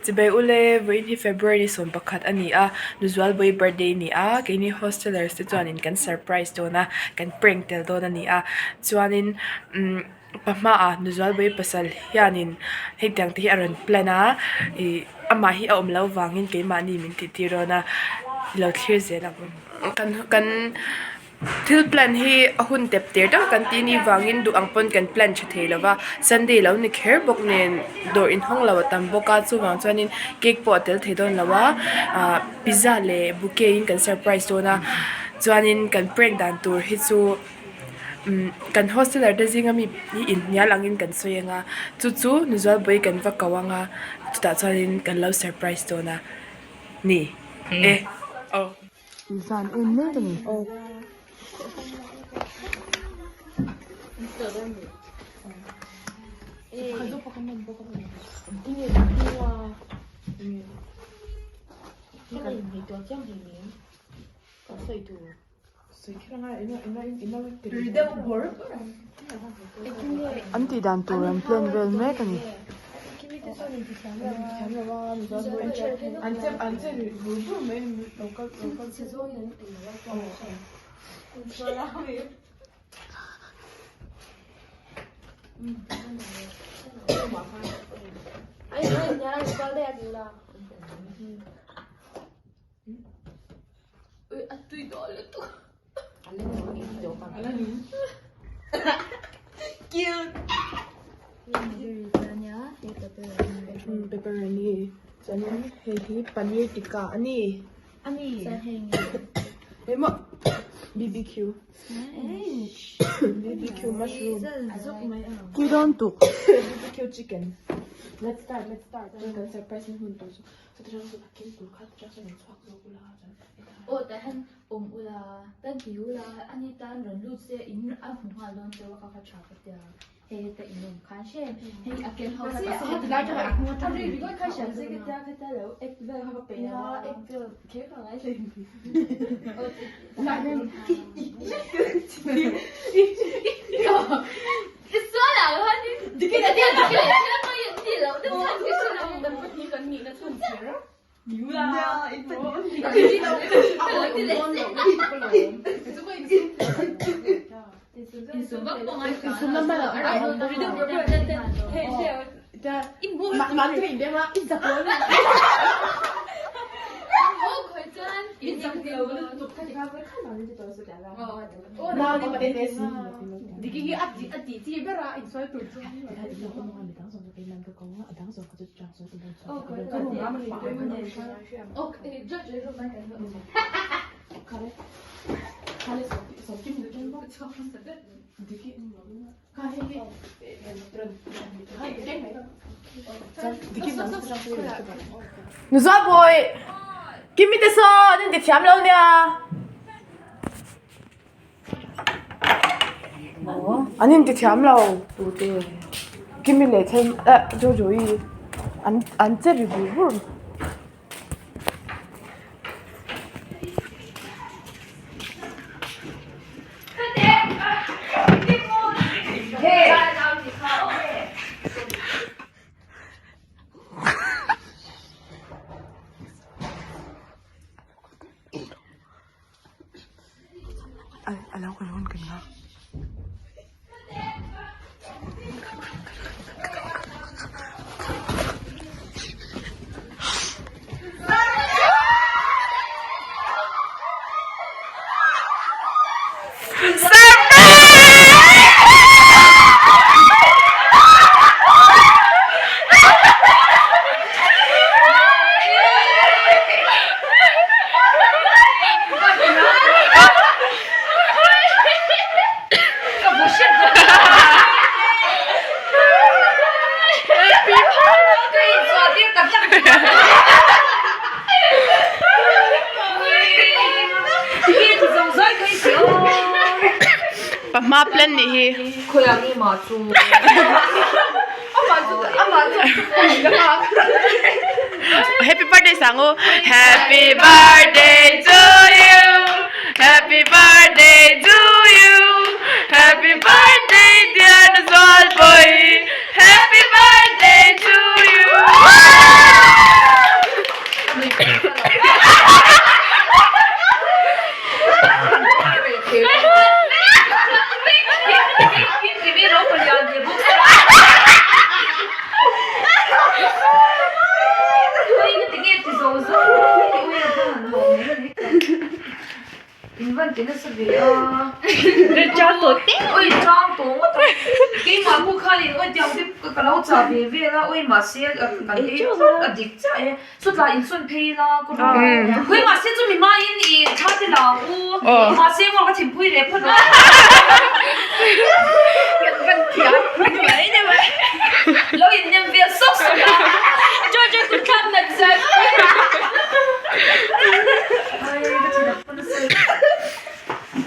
Chibai ule, vawiin hi February 11 a ni a, Nuzualbawi birthday a ni a, keini hostellers te chuanin kan surprise dawn a, kan prank tel dawn a ni a, chuanin umm pa hmaah Nuzualbawi pasal hianin hetiang te hi a rawn plan a, ih amah hi a awm loh vangin keimahni min tih tir dawn a, i lo thlir zel ang u. Kan kan. Thil plan hi a hun tep tir deuh kan tih ni vangin duh ang pawn kan plan tha thei lova Sunday lo ni kher bawk nen dawr inhawng lo a tam bawk a chuvang chuanin cake pawh a tel thei dawn lo a ah pizza leh bouquet in kan surprise dawn a chuanin kan prank dan tur hi chu umm kan hosteler te zinga mi hi inhnial angin kan sawi ang a chu chu Nuzualbawi kan va ko ang a chutah chuanin kan lo surprise dawn a ni e aw. Zan en mek a ni. An tih dan tur an plan vel mek a ni. Pepperoni chuanin hei hi paneer tikka a ni emaw bbq bbq mushroom tui dawn tuk bbq chicken let's start let's start chuan kan surprise na hmun tur chu Nuzualbawi Kimi te sawn an intithiam lo nia. An intithiam lo Kimi leh then eh Jojo-i an an che ri bur bur. A lo kal hun kan nghak. Pahma plan nih hi. Happy birthday sangu. Happy birthday to you. Happy birthday to you. Happy birthday dear Nuzal boy. Happy birthday to you. van ti nasa ve a. Oi chang tawh ngawt a. Keimah mu khanin oi tiang te ka lo chah ve vel a oi mahse kan ei tlat a dik chiah e. Chutah insawn phei ila ka ru. Khawi mahse chu mi hmain i thla te la ang u. Mahse maw ka thinpui leh phawt a. Lo innem vel sawk sawk a. George a kut thlak nat zat. Ai ka thin a phun nasa.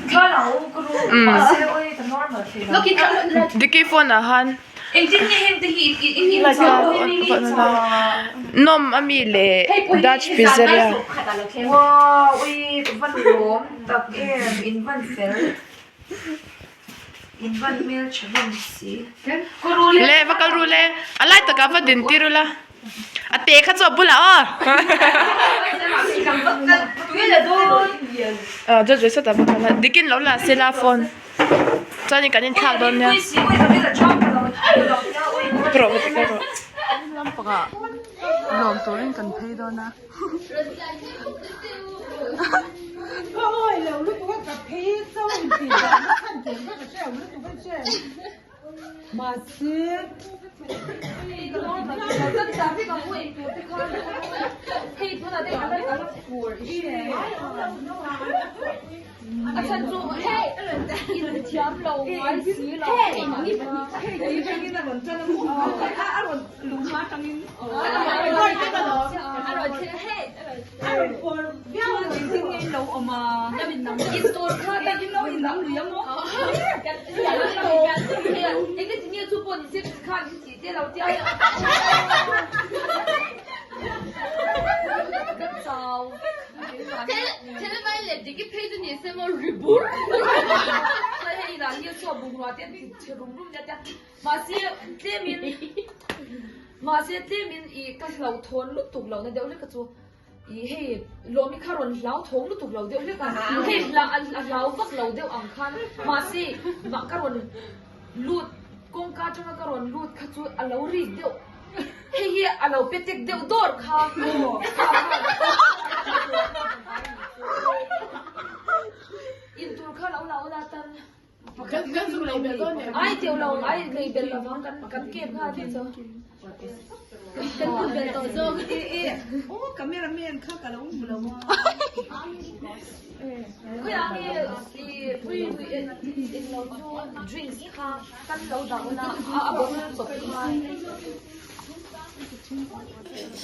Thla la ang u ka ru. Mahse oi ka normal thei lo. Diki phone ah khan Engtin nge heng te hi i in chah pawh hi mi nge chah? Nawm a mi le Dutch pizzeria. Wow ui ka van lawm tak em in van fel in van hmel tha hlawm si. Le va kal ru le a lai takah va din tir ula a te kha chu a bulah aw. Aw George ve sawtah va kal a dikin lo la sela phone. Chuanin kan inthlak dawn nia. Ka rawh ka rawh. Lampangah lawm turin kan phei dawn a.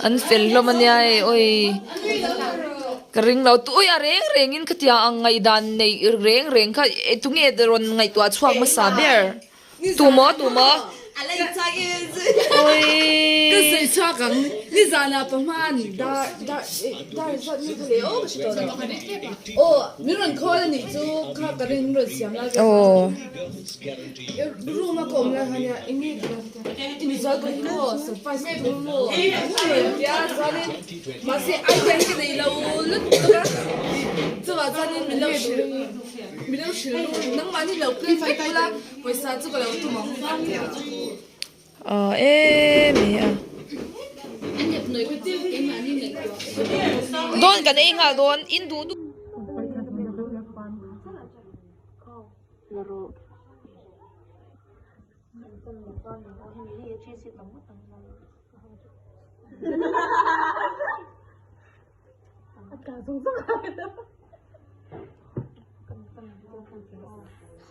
An fel hlawm a nia hei awi ka ring lo tui a reng reng in khatiang ang ngaihdan neih reng reng kha tunge rawn ngaihtuah chhuak hmasa ber tumaw tumaw awi. Aw em mai a. Dawn kan ei nghal dawn in duh duh.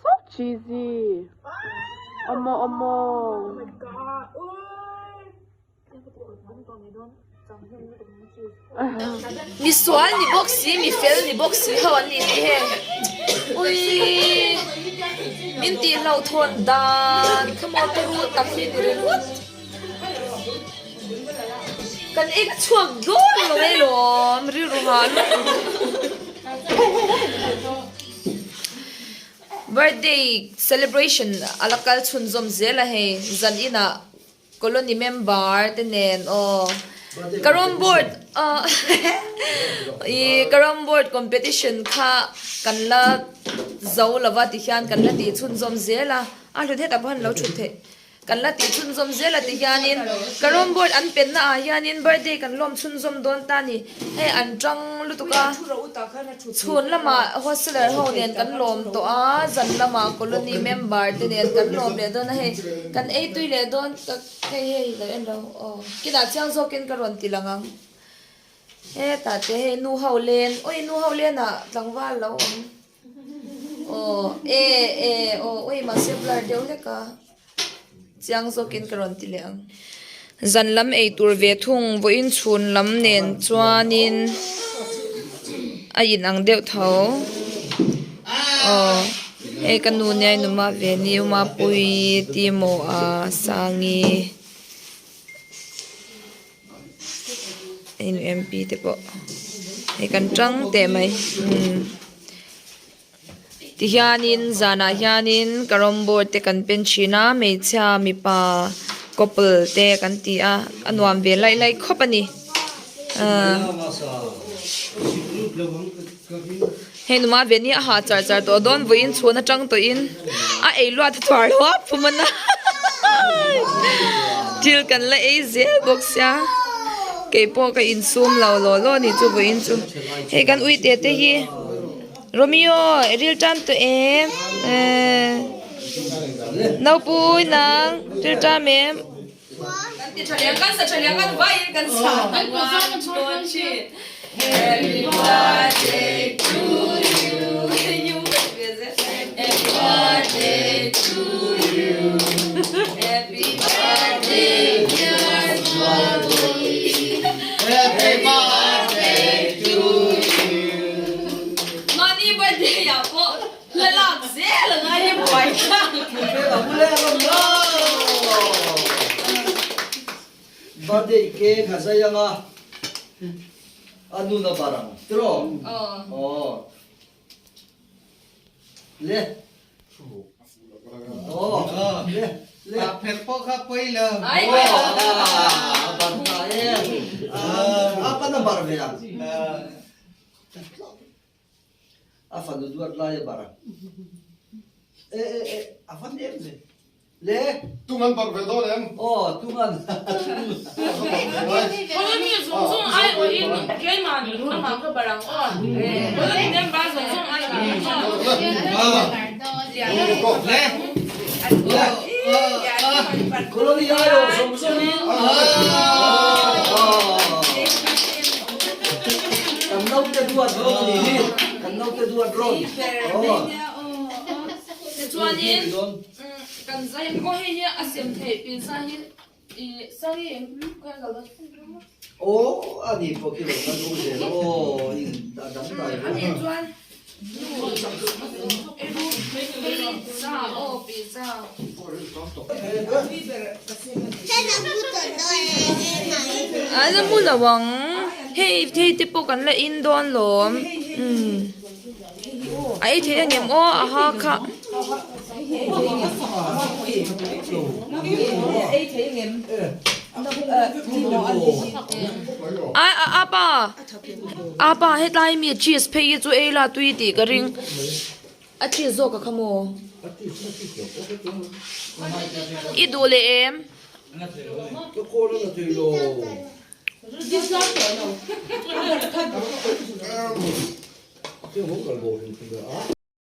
So cheesy. Omo omo. Mi sual ni bawk si mi fel ni bawk si ho an nih hi heng uii min tih hlauhthawn dan kha maw ka ru tak hi ni ringawt kan ek chhuak dawn lo mai lawm rilru hah lutuk birthday celebration a la kal chhunzawm zel a hei zan inah. Colony member te nen aw Carrom board ah ih carrom board competition kha kan la zo lova ti hian kan la tih chhunzawm zel a, a hlun hetah pawh hian lo thut theih. Kan la tih chhunzawm zel a ti hianin carrom board an penna ah hianin birthday kan lawm chhunzawm dawn ta a ni. Hei an tang lutuk a, chhun lamah hosteler ho nen kan lawm tawh a, zan lamah colony member te nen kan lawm leh dawn a hei kan ei tui leh dawn tak hei hei lo en lo aw kinah chiang zawkin ka rawn ti lang ang. Hetah te hei nu ho len awi nu ho lenah tlangval lo awm. Aw e e aw ui mahse blur deuh hlek a chiang zawkin ka rawn ti leh ang. Zan lam ei tur ve thung vawiin chhun lam nen chuanin a in ang deuh tho aw hei ka nu nia inuma ve ni uma pui timo a sangi. Mp te pawh hei kan tang teh mai umm tihianin zanah hianin carrom board te kan pen thin a hmeichhia mipa couple te kan ti a a nuam ve laih laih khawp a ni ahh hei numa ve ni a ha char char tawh dawn vawiin chhun atang tawhin a ei luat a chhuar lo a pum a na thil kan la ei zel bawk sia keipawh ka insum lo law law a ni chu vawiin chu hei kan uite te hi Romeo i ril tan tawh em ehh naupui nang ril tan em. Kan ti tha liang kan sa tha liang kan vaiin kan sa one two three Happy birthday to you you Happy birthday to you Happy birthday dear Zualpui Happy birthday to you Mahni birthday ah pawh Hla lak zel a ngai hi buai thlak. Birthday cake a zai anga a nun a bar ang tiraw? Aw. Le. Aw le le. A phelh pawh kha pawi lo. Aw a bar ta e. A pan a bar ve ang. A fanu duat lai a bar a. E e e a va hnem ve. Le. Tung an bar ve dawn em? Aw tung an. Colony zung zung ai awh in keimah amah ka bar ang aw. Colony member zung zung ai awh in aw. Le. Colony ai awh zung zung in. Kan naute duat rawn a nih hi. Kan naute duat rawn. Aw. Tichuanin kan zai aw hei hi a sem theih pizza hi i sorry ka lo la Aw a ni pawh khi lo kan u zel aw in a dang dai a nih chuan pizza aw pizza. A la mu lo ang hei thei te pawh kan la in dawn lawm umm a ei theih ang em aw a ha kha. A a pa a pa hetlai mi cheese phei hi chu ei la tui tih ka ring. A cheese zawk a kha maw? I duh leh em?